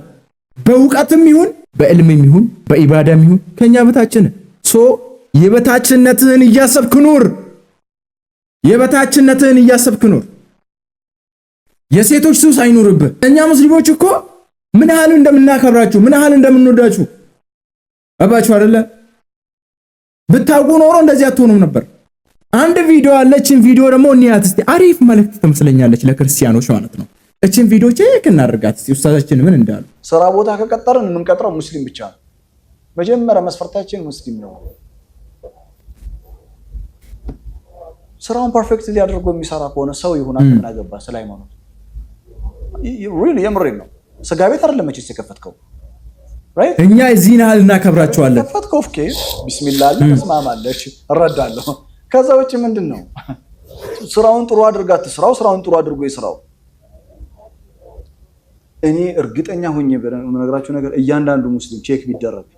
በእውቀትም ይሁን በዕልምም ይሁን በኢባዳም ይሁን ከኛ በታች ነህ። So የበታችነትህን እያሰብክ ኑር። የበታችነትህን እያሰብክ ኑር። የሴቶች ሱስ አይኑርብህ። እኛ ሙስሊሞች እኮ ምን ያህል እንደምናከብራችሁ፣ ምን ያህል እንደምንወዳችሁ አባችሁ አይደለ? ብታውቁ ኖሮ እንደዚህ አትሆኑም ነበር። አንድ ቪዲዮ አለችን። ቪዲዮ ደግሞ እንያት እስቲ፣ አሪፍ መልእክት ትመስለኛለች ለክርስቲያኖች ማለት ነው። እችን ቪዲዮ check እናደርጋት እስቲ ኡስታዛችን ምን እንዳሉ። ስራ ቦታ ከቀጠርን የምንቀጥረው ሙስሊም ብቻ ነው። መጀመሪያ መስፈርታችን ሙስሊም ነው። ስራውን perfect አድርጎ የሚሰራ ከሆነ ሰው ይሁን፣ አንተ ምን አገባህ ስለ ሃይማኖት? Really የምሬን ነው። ስጋ ቤት አይደለም መቼስ የከፈትከው። እኛ የዚህን ያህል እናከብራቸዋለን። ከፈትከው okay፣ ቢስሚላ አለ፣ በስመ አብ አለ፣ እሺ እረዳለሁ። ከዛ ውጭ ምንድን ነው? ስራውን ጥሩ አድርጋ ትስራው፣ ስራውን ጥሩ አድርጎ ይስራው። እኔ እርግጠኛ ሆኜ የምነግራችሁ ነገር እያንዳንዱ ሙስሊም check ቢደረግ፣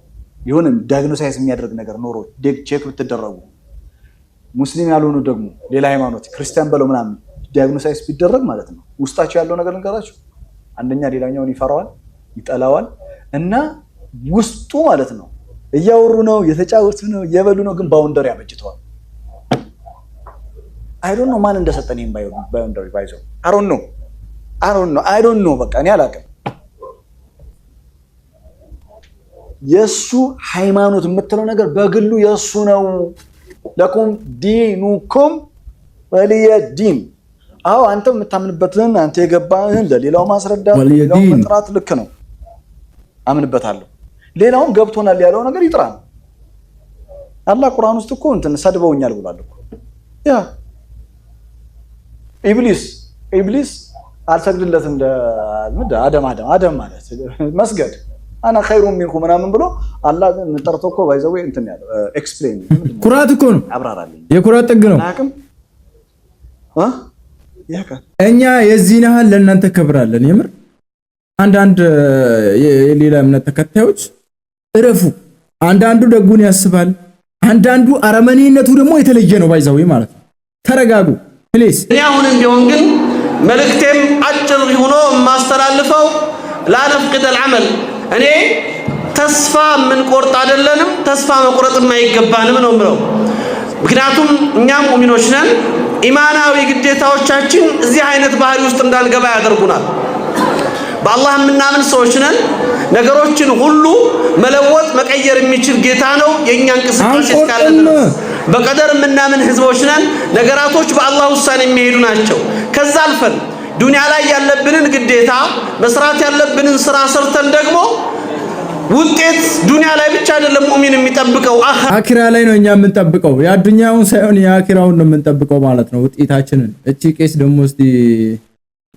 የሆነ diagnosis የሚያደርግ ነገር ኖሮ check ብትደረጉ፣ ሙስሊም ያልሆኑ ደግሞ ሌላ ሃይማኖት ክርስቲያን በለው ምናምን diagnosis ቢደረግ ማለት ነው፣ ውስጣቸው ያለው ነገር ልንገራችሁ። አንደኛ ሌላኛውን ይፈራዋል፣ ይጠላዋል እና ውስጡ ማለት ነው እያወሩ ነው፣ እየተጫወቱ ነው፣ እየበሉ ነው፣ ግን boundary አበጅተዋል። I don't know ማን እንደሰጠን ይሄን boundary። By the way I don't know, I don't know, I don't know። በቃ እኔ አላውቅም። የእሱ ሃይማኖት የምትለው ነገር በግሉ የእሱ ነው። لكم دينكم ولي دين። አዎ፣ አንተ የምታምንበትን፣ አንተ የገባህን ለሌላው ማስረዳት፣ ሌላው መጥራት ልክ ነው። አምንበታለሁ። ሌላውም ገብቶናል ያለው ነገር ይጥራ ነው። አላህ ቁርአን ውስጥ እኮ እንትን ሰድበውኛል ብሏል እኮ። ያ ኢብሊስ አልሰግድለትም አደም አደም አደም ማለት መስገድ أنا خير منه ምናምን ብሎ አላህ ጠርቶ እኮ by the way እንትን ያለው explain ኩራት እኮ ነው። አብራራልኝ። የኩራት ጥግ ነው። አያውቅም ያውቃል። እኛ የዚህን ያህል ለእናንተ ከብራለን። የምር አንዳንድ የሌላ እምነት ተከታዮች እረፉ። አንዳንዱ ደጉን ያስባል፣ አንዳንዱ አረመኔነቱ ደግሞ የተለየ ነው። By the way ማለት ነው። ተረጋጉ please። እኔ አሁንም ቢሆን ግን መልእክቴም አጭር ሆኖ የማስተላልፈው لا نفقد الأمل፣ እኔ ተስፋ የምንቆርጥ አይደለንም፣ ተስፋ መቁረጥም አይገባንም ነው የምለው። ምክንያቱም እኛም ሙእሚኖች ነን። ኢማናዊ ግዴታዎቻችን እዚህ አይነት ባህሪ ውስጥ እንዳንገባ ያደርጉናል። በአላህ የምናምን ሰዎች ነን። ነገሮችን ሁሉ መለወጥ መቀየር የሚችል ጌታ ነው። የእኛ እንቅስቃሴ እስካለ ድረስ በቀደር የምናምን ህዝቦች ነን። ነገራቶች በአላህ ውሳኔ የሚሄዱ ናቸው። ከዛ አልፈን ዱንያ ላይ ያለብንን ግዴታ፣ መስራት ያለብንን ስራ ሰርተን ደግሞ ውጤት ዱንያ ላይ ብቻ አይደለም ሙእሚን የሚጠብቀው። አኺራ ላይ ነው እኛ የምንጠብቀው፣ የአዱኛውን ሳይሆን የአኺራውን ነው የምንጠብቀው ማለት ነው ውጤታችንን። እቺ ቄስ ደግሞ እስቲ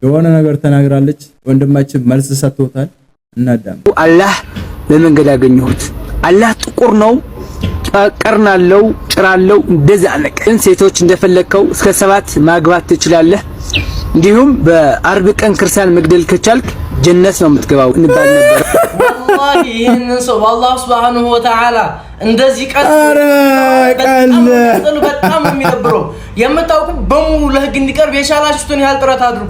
የሆነ ነገር ተናግራለች። ወንድማችን መልስ ሰጥቶታል። እናዳም። አላህ በመንገድ ያገኘሁት አላህ ጥቁር ነው፣ ቀርን አለው፣ ጭራ አለው። እንደዛ አለቀ። ሴቶች እንደፈለግከው እስከ 7 ማግባት ትችላለህ። እንዲሁም በአርብ ቀን ክርስቲያን መግደል ከቻልክ ጀነት ነው የምትገባው እንባል ነበር። ወላሂ ይህንን ሰው በአላሁ ሱብሓነሁ ወተዓላ እንደዚህ ቀን በጣም የሚደብረው፣ የምታውቁ በሙሉ ለህግ እንዲቀርብ የቻላችሁትን ያህል ጥረት አድርጉ።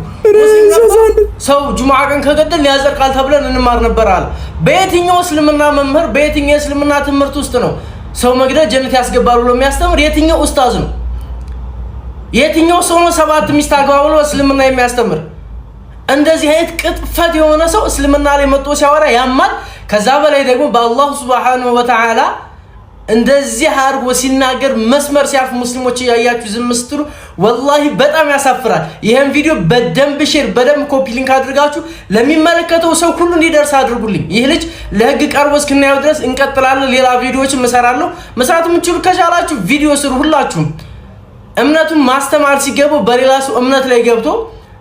ሰው ጁምዓ ቀን ከገደል ያጸድቃል ተብለን እንማር ነበር አለ። በየትኛው እስልምና መምህር፣ በየትኛው የእስልምና ትምህርት ውስጥ ነው ሰው መግደል ጀነት ያስገባል ብሎ የሚያስተምር? የትኛው ኡስታዝ ነው? የትኛው ሰው ነው 7 ሚስት አግባ ብሎ እስልምና የሚያስተምር? እንደዚህ አይነት ቅጥፈት የሆነ ሰው እስልምና ላይ መጥቶ ሲያወራ ያማል። ከዛ በላይ ደግሞ በአላሁ ሱብሓነሁ ወተዓላ እንደዚህ አድርጎ ሲናገር፣ መስመር ሲያልፍ ሙስሊሞች እያያችሁ ዝም ስትሉ ወላሂ በጣም ያሳፍራል። ይህን ቪዲዮ በደንብ share፣ በደንብ copy link አድርጋችሁ ለሚመለከተው ሰው ሁሉ እንዲደርስ አድርጉልኝ። ይህ ልጅ ለህግ ቀርቦ እስክናየው ድረስ እንቀጥላለን። ሌላ ቪዲዮዎችን እሰራለሁ። መስራት የምትችሉ ከቻላችሁ ቪዲዮ ስሩ። ሁላችሁም እምነቱን ማስተማር ሲገባው በሌላ ሰው እምነት ላይ ገብቶ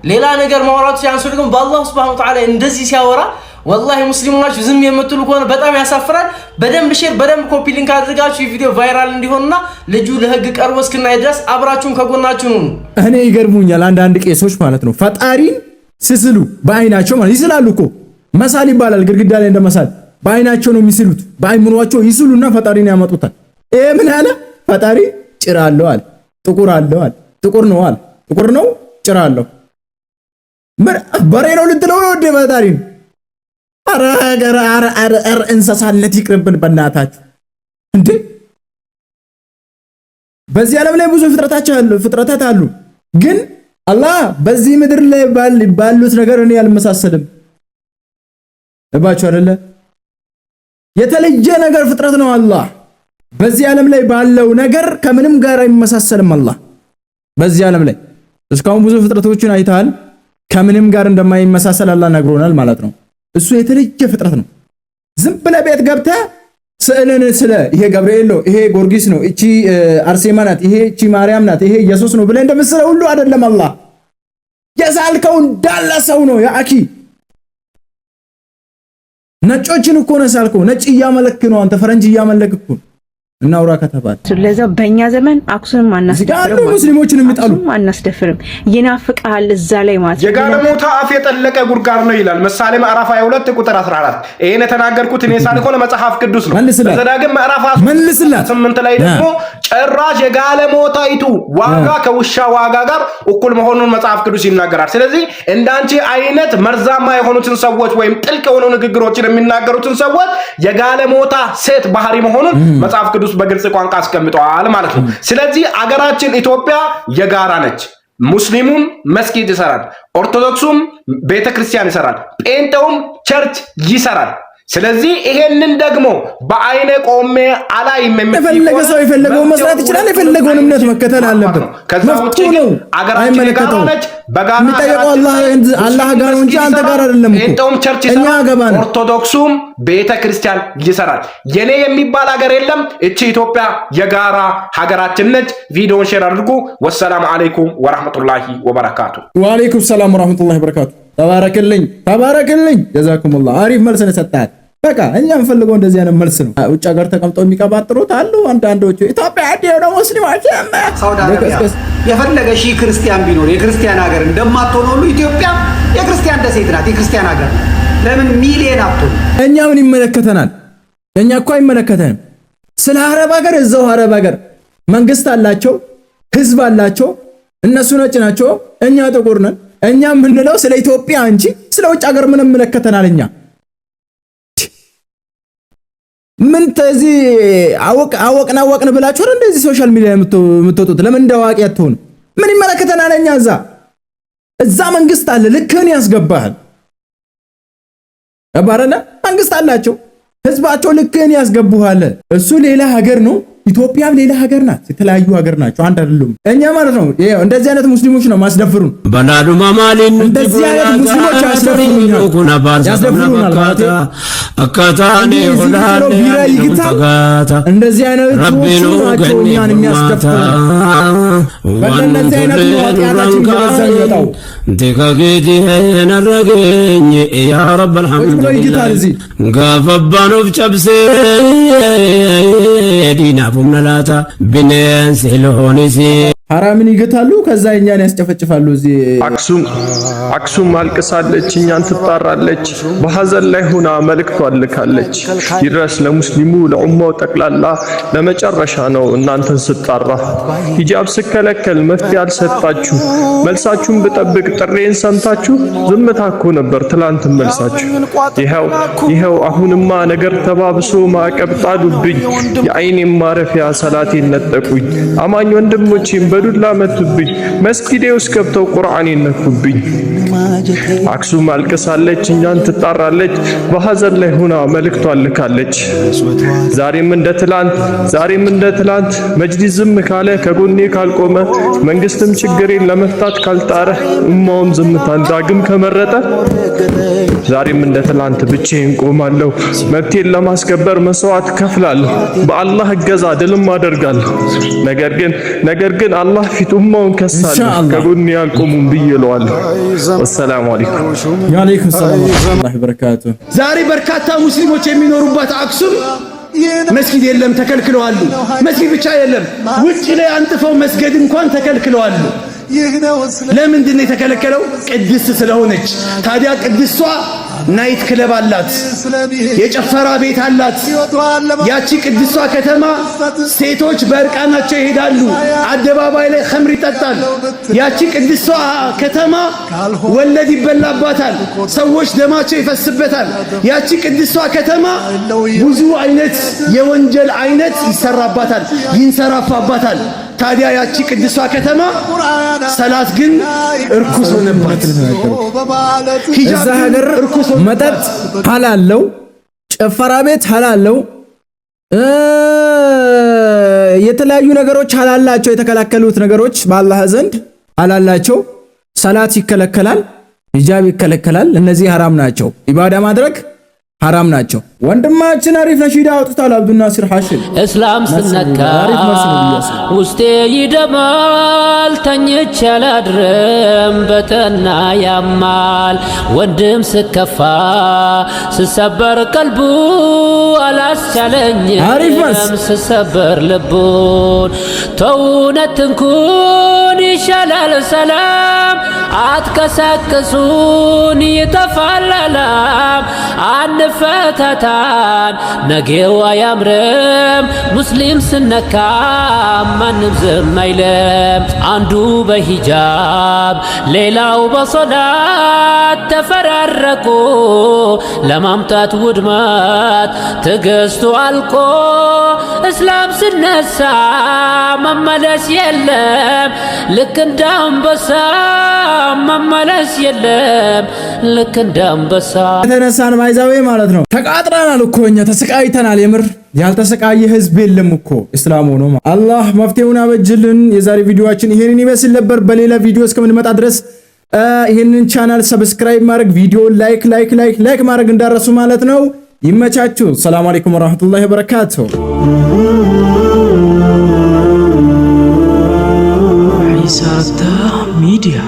ሌላ ነገር ማውራቱ ሲያንሱ ደግሞ በአላሁ ሱብሓነሁ ወተዓላ እንደዚህ ሲያወራ ወላሂ ሙስሊሞች ዝም የምትሉ ከሆነ በጣም ያሳፍራል። በደንብ share፣ በደንብ copy link አድርጋችሁ ቪዲዮ viral እንዲሆንና ልጁ ለህግ ቀርቦ እስክናይ ድረስ አብራችሁን ከጎናችሁ ሁኑ። እኔ ይገርሙኛል አንዳንድ ቄሶች ማለት ነው፣ ፈጣሪን ስስሉ በአይናቸው ማለት ይስላሉ እኮ፣ መሳል ይባላል። ግድግዳ ላይ እንደመሳል በአይናቸው ነው የሚስሉት። በአይምሯቸው ይስሉና ፈጣሪን ያመጡታል። ይሄ ምን አለ? ፈጣሪ ጭራ አለው አለ፣ ጥቁር አለው አለ፣ ጥቁር ነው አለ፣ ጥቁር ነው ጭራ አለው። በሬ ነው ልትለው ነው እንዴ ፈጣሪን? ኧረ ኧረ ኧረ ኧረ እንስሳነት ይቅርብን በእናታችሁ እንዴ! በዚህ ዓለም ላይ ብዙ ፍጥረታት አሉ። ግን አላህ በዚህ ምድር ላይ ባሉት ነገር እኔ አልመሳሰልም። እባችሁ አይደለ? የተለየ ነገር ፍጥረት ነው አላህ። በዚህ ዓለም ላይ ባለው ነገር ከምንም ጋር አይመሳሰልም አላህ። በዚህ ዓለም ላይ እስካሁን ብዙ ፍጥረቶችን አይተሃል። ከምንም ጋር እንደማይመሳሰል አላህ ነግሮናል ማለት ነው። እሱ የተለየ ፍጥረት ነው። ዝም ብለህ ቤት ገብተህ ስዕልን ስለ ይሄ ገብርኤል ነው፣ ይሄ ጊዮርጊስ ነው፣ እቺ አርሴማ ናት፣ ይሄ እቺ ማርያም ናት፣ ይሄ ኢየሱስ ነው ብለህ እንደምስለው ሁሉ አይደለም። አላህ የሳልከው እንዳለ ሰው ነው። يا أخي ነጮችን እኮ ነው ሳልከው። ነጭ እያመለክ ነው አንተ፣ ፈረንጅ እያመለክ እኮ እናውራ ከተባለ ለዛ በእኛ ዘመን አክሱም አናስደፍርም፣ ሙስሊሞችን የሚጣሉ አናስደፍርም። ይናፍቃል እዛ ላይ ማለት የጋለሞታ አፍ የጠለቀ ጉድጓድ ነው ይላል ምሳሌ ምዕራፍ 22 ቁጥር 14። ይሄን የተናገርኩት እኔ ሳልሆን መጽሐፍ ቅዱስ ነው። ዘዳግም ምዕራፍ 8 ላይ ደግሞ ጭራሽ የጋለሞታይቱ ዋጋ ከውሻ ዋጋ ጋር እኩል መሆኑን መጽሐፍ ቅዱስ ይናገራል። ስለዚህ እንዳንቺ አይነት መርዛማ የሆኑትን ሰዎች ወይም ጥልቅ የሆኑ ንግግሮችን የሚናገሩትን ሰዎች የጋለሞታ ሴት ባህሪ መሆኑን መጽሐፍ ቅዱስ በግልጽ ቋንቋ አስቀምጠዋል ማለት ነው። ስለዚህ አገራችን ኢትዮጵያ የጋራ ነች። ሙስሊሙም መስጊድ ይሰራል፣ ኦርቶዶክሱም ቤተክርስቲያን ይሰራል፣ ጴንጤውም church ይሰራል። ስለዚህ ይሄንን ደግሞ በአይነ ቆሜ አላይም። የፈለገ ሰው የፈለገውን መስራት ይችላል። የፈለገውን እምነት መከተል አለበት። ከዛ ውጭ ነው፣ አገራችን የጋራ ነች። በጋራ የሚጠየቀው አላህ ጋር ነው እንጂ አንተ ጋር አይደለም እኮ። ጴንጤውም church እኛ ይሰራል፣ ገባን። ኦርቶዶክሱም ቤተ ክርስቲያን ይሰራል። የኔ የሚባል ሀገር የለም። እቺ ኢትዮጵያ የጋራ ሀገራችን ነች። ቪዲዮን share አድርጉ። والسلام عليكم ورحمة الله وبركاته። وعليكم السلام ورحمة الله وبركاته። ተባረክልኝ፣ ተባረክልኝ። جزاكم الله። አሪፍ መልስ ነው የሰጠሃት። በቃ እኛ የምንፈልገው እንደዚህ አይነት መልስ ነው። ውጭ ሀገር ተቀምጠው የሚቀባጥሩት አሉ አንዳንዶቹ። ኢትዮጵያ እንዲህ ነው ሙስሊሞች ሳውዲ አረቢያ የፈለገ ሺህ ክርስቲያን ቢኖር የክርስቲያን ሀገር እንደማትሆን ሁሉ ኢትዮጵያ የክርስቲያን ደሴት ናት፣ የክርስቲያን ሀገር ናት። ለምን ሚሊየን አትሆን? እኛ ምን ይመለከተናል? እኛ እኮ አይመለከተንም። ስለ አረብ ሀገር እዛው አረብ ሀገር መንግስት አላቸው፣ ህዝብ አላቸው። እነሱ ነጭ ናቸው፣ እኛ ጥቁር ነን። እኛ የምንለው ስለ ኢትዮጵያ እንጂ ስለ ውጭ ሀገር ምን ይመለከተናል? እኛ ምን ተዚህ አወቅ አወቅን አወቅን ብላችሁ ነው እንደዚህ social media የምትወጡት? ለምን እንደ አዋቂ አትሆኑ? ምን ይመለከተናል? እኛ እዛ እዛ መንግስት አለ፣ ልክህን ያስገባሃል። አባረለ መንግስት አላቸው፣ ህዝባቸው ልክህን ያስገቡሃል። እሱ ሌላ ሀገር ነው፣ ኢትዮጵያም ሌላ ሀገር ናት። የተለያዩ ሀገር ናቸው፣ አንድ አይደሉም። እኛ ማለት ነው እንደዚህ አይነት ሙስሊሞች ነው ማስደፍሩን። እንደዚህ አይነት ሙስሊሞች ያስደፍሩኛል፣ ያስደፍሩናል ማለት ቢራ ይግታል። እንደዚህ አይነት ናቸው እኛን የሚያስደፍሩን። በእንደነዚህ አይነት ነው ኃጢአታችን እየበዛ የሚመጣው። ቁጭ ብሎ ይግታል እዚህ Gaafabbanuuf cabsee diinaaf humna laata bineensi loonis. ሐራምን ይገታሉ፣ ከዛ እኛን ያስጨፈጭፋሉ። እዚህ አክሱም አክሱም አልቅሳለች፣ እኛን ትጣራለች። በሐዘን ላይ ሆና መልእክቷን ልካለች። ይድረስ ለሙስሊሙ ለኡማው ጠቅላላ ለመጨረሻ ነው እናንተን ስጣራ። ሂጃብ ስከለከል መፍትሄ አልሰጣችሁ፣ መልሳችሁን ብጠብቅ ጥሬን ሰምታችሁ ዝምታ እኮ ነበር ትላንት መልሳችሁ። ይኸው ይኸው አሁንማ ነገር ተባብሶ ማዕቀብ ጣሉብኝ፣ የአይኔን ማረፊያ ሰላቴን ነጠቁኝ። አማኝ ወንድሞቼን በዱላ መቱብኝ፣ መስጊዴ ውስጥ ገብተው ቁርአኔን ነኩብኝ። አክሱም አልቅሳለች፣ እኛን ትጣራለች። በሐዘን ላይ ሆና መልእክቷን ልካለች። ዛሬም እንደ ትላንት ዛሬም እንደ ትላንት መጅሊስ ዝም ካለ ከጎኔ ካልቆመ መንግስትም ችግሬን ለመፍታት ካልጣረ ኡማውም ዝምታን ዳግም ከመረጠ ዛሬም እንደ ትላንት ብቻዬን ቆማለሁ። መብቴን ለማስከበር መስዋዕት ከፍላለሁ። በአላህ እገዛ ድልም አደርጋለሁ። ነገር ግን አላህ ፊት ኡማውን ከሳለሁ። ኢንሻአላህ። ከጎኔ ያልቆሙም ብዬ እለዋለሁ። والسلام عليكم። وعليكم السلام ورحمة الله وبركاته። ዛሬ በርካታ ሙስሊሞች የሚኖሩባት አክሱም መስጊድ የለም፣ ተከልክለዋል። መስጊድ ብቻ የለም፣ ውጭ ላይ አንጥፈው መስገድ እንኳን ተከልክለዋል። ለምንድን ነው የተከለከለው? ቅድስት ስለሆነች። ታዲያ ቅድስቷ Night club አላት፣ የጭፈራ ቤት አላት። ያቺ ቅድስቷ ከተማ ሴቶች በእርቃናቸው ይሄዳሉ፣ አደባባይ ላይ ኸምር ይጠጣል። ያቺ ቅድስቷ ከተማ ወለድ ይበላባታል፣ ሰዎች ደማቸው ይፈስበታል። ያቺ ቅድስቷ ከተማ ብዙ አይነት የወንጀል አይነት ይሰራባታል፣ ይንሰራፋባታል። ታዲያ ያቺ ቅድስቷ ከተማ ሰላት ግን እርኩስ ሆነባት። እዛ ሀገር መጠጥ ሐላል ነው፣ ጭፈራ ቤት ሐላል ነው፣ የተለያዩ ነገሮች ሐላላቸው። የተከለከሉት ነገሮች በአላህ ዘንድ ሐላላቸው። ሰላት ይከለከላል፣ ሂጃብ ይከለከላል። እነዚህ ሐራም ናቸው። ኢባዳ ማድረግ ሐራም ናቸው። ወንድማችን አሪፍ ነሺዳ አውጥቷል። አብዱናሲር ሐሽም። እስላም ስነካ ውስጤ ይደማል፣ ተኝቼ አላድርም በጠና ያማል። ወንድም ስከፋ ስሰበር ቀልቡ አላስቻለኝም ስሰበር ልቡን። ተውነት ትንኩን ይሻላል ሰላም፣ አትቀሰቅሱን ይጠፋል አላም። አንፈታታን ነገው አያምርም፣ ሙስሊም ስነካ ማንም ዝም አይልም። አንዱ በሂጃብ ሌላው በሶላት ተፈራረቁ ለማምጣት ውድመት። ትዕግስቱ አልቆ እስላም ስነሳ መመለስ የለም፣ ልክ እንደ አንበሳ መመለስ የለም፣ ልክ እንደ አንበሳ። ተነሳን ማይዛዌ ማለት ነው። ተቃጥረናል እኮ እኛ ተሰቃይተናል። የምር ያልተሰቃየ ህዝብ የለም እኮ እስላም ሆኖ። አላህ መፍትሄውን አበጅልን። የዛሬ ቪዲዮአችን ይሄንን ይመስል ነበር። በሌላ ቪዲዮ እስከምንመጣ ድረስ ይሄንን channel subscribe ማድረግ፣ ቪዲዮ like like like like ማድረግ እንዳትረሱ ማለት ነው። ይመቻችሁ። ሰላም አለይኩም ወራህመቱላሂ ወበረካቱ። ኢሳታ ሚዲያ።